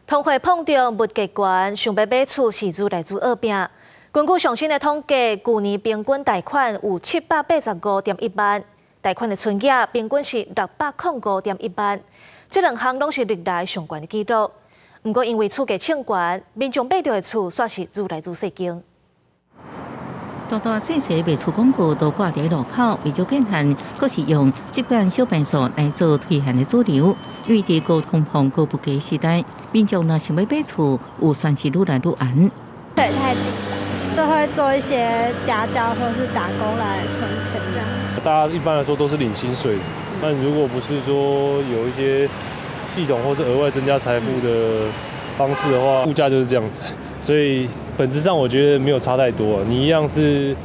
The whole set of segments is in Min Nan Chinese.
通貨膨脹，物價懸，想欲買厝是愈來愈惡拚。根據上新的統計，舊年平均貸款有785.1萬，貸款的存額平均是605.1萬，這兩項攏是歷來上懸的紀錄。毋過因為厝價衝懸，民眾買著的厝煞是愈來愈細間。大大細細賣厝廣告都掛佇路口，為咗見限，閣是用這間小平數來做推行的主流。因為佇高通膨、高物價時代，民眾若想欲買厝，有算是愈來愈難。對，太低了，都會做一些家教或是打工來存錢這樣。大家一般來說都是領薪水，但如果不是說有一些系統或是額外增加財富的方式的話，物價就是這樣子。所以本質上我覺得沒有差太多，你一樣是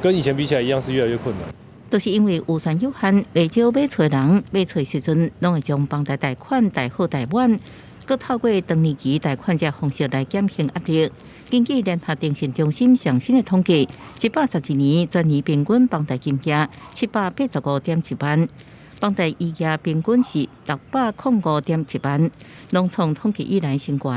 跟以前比起來，一樣是越來越困難。都是因為預算有限，袂少買厝人買厝時陣，攏會將房貸貸款貸好貸滿，閣透過長年期貸款這方式來減輕壓力。根據聯合電信中心上新的統計，112年全年平均房貸金額785.1萬，房貸餘額平均是605.1萬，攏創統計以來新高。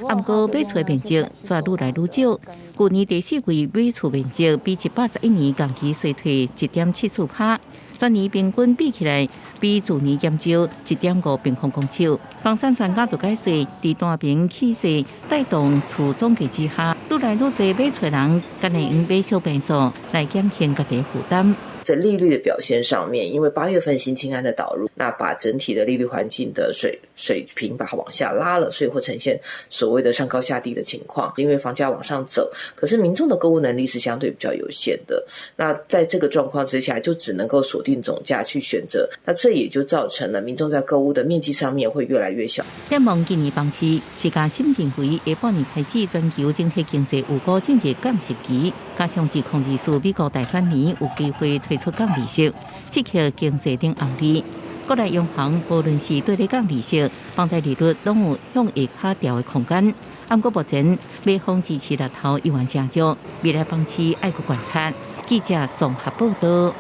毋過買厝面積煞愈來愈少，舊年第四季買厝面積比111年同期衰退1.74%，全年平均比起來，比去年減少1.5平方公尺。房產專家就解釋，佇單爿起勢帶動厝總價之下，愈來愈濟買厝人，敢會用買小坪數來減輕家己負擔。在利率的表現上面，因為8月份新青安的導入，那把整體的利率環境的水平把它往下拉了，所以會呈現所謂的上高下低的情況。因為房價往上走，可是民眾的購物能力是相對比較有限的。那在這個狀況之下，就只能夠鎖定總價去選擇，那這也就造成了民眾在購物的面積上面會越來越小。展望今年房市，市價審認為下半年開始全球整體經濟有可進入降息期，加上2024美國大選年有機會推出降利息，刺激經濟頂紅利。國內央行無論是對咧降利息，房貸利率攏有向下跤調的空間。毋過目前買方支持力頭依然誠足，未來房市愛閣觀察。記者綜合報道。